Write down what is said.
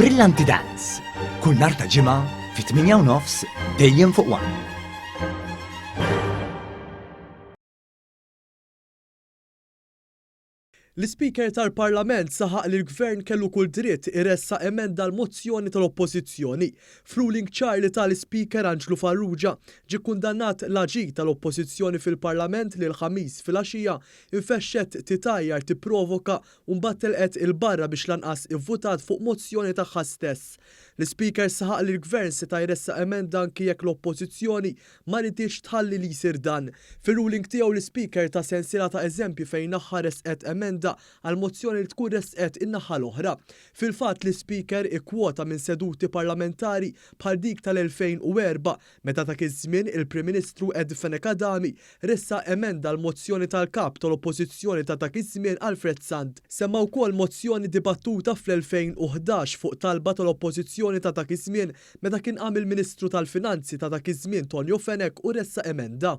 Brillanti Dance, kull nhar ta' Ġimgħa fit-8 u nofs dejjem fuq One. L-Ispeaker tal-Parlament saħaq li l-Gvern kellu kull dritt iressaq emenda għall-mozzjoni tal-Oppożizzjoni. F'ruling ċar li ta l-Ispeaker Anġlu Farrugia, ġie kkundannat l-aġir tal-Oppożizzjoni fil-Parlament li l-Ħamis filgħaxija infexxet titgħajjar tipprovoka u mbagħad telqet 'il barra biex lanqas ivvutat fuq mozzjoni tagħha stess. L-Ispeaker saħaq li l-Gvern seta' jressaq emenda anki jekk l-Oppożizzjoni ma riditx tħalli li jsir dan. Fir-ruling tiegħu l-Ispeaker ta sensiela ta' eżempji fejn naħa ressqet emenda għal mozzjoni li tkun ressqet in-naħa l-oħra. Fil-fatt l-Ispeaker ikkwota minn seduti parlamentari bħal dik tal-2004 meta dak iż-żmien il-Prim Ministru Ed Fenech Adami ressaq emenda għal mozzjoni tal-Kap tal-Oppożizzjoni ta' dak iż-żmien Alfred Sant. Semma wkoll mozzjoni dibattuta fl-2011 fuq talba tal-Oppożizzjoni ta' dak iż-żmien meta kien qam il-Ministru tal-Finanzi ta' dak iż-żmien Tonio Fenech u ressaq emenda.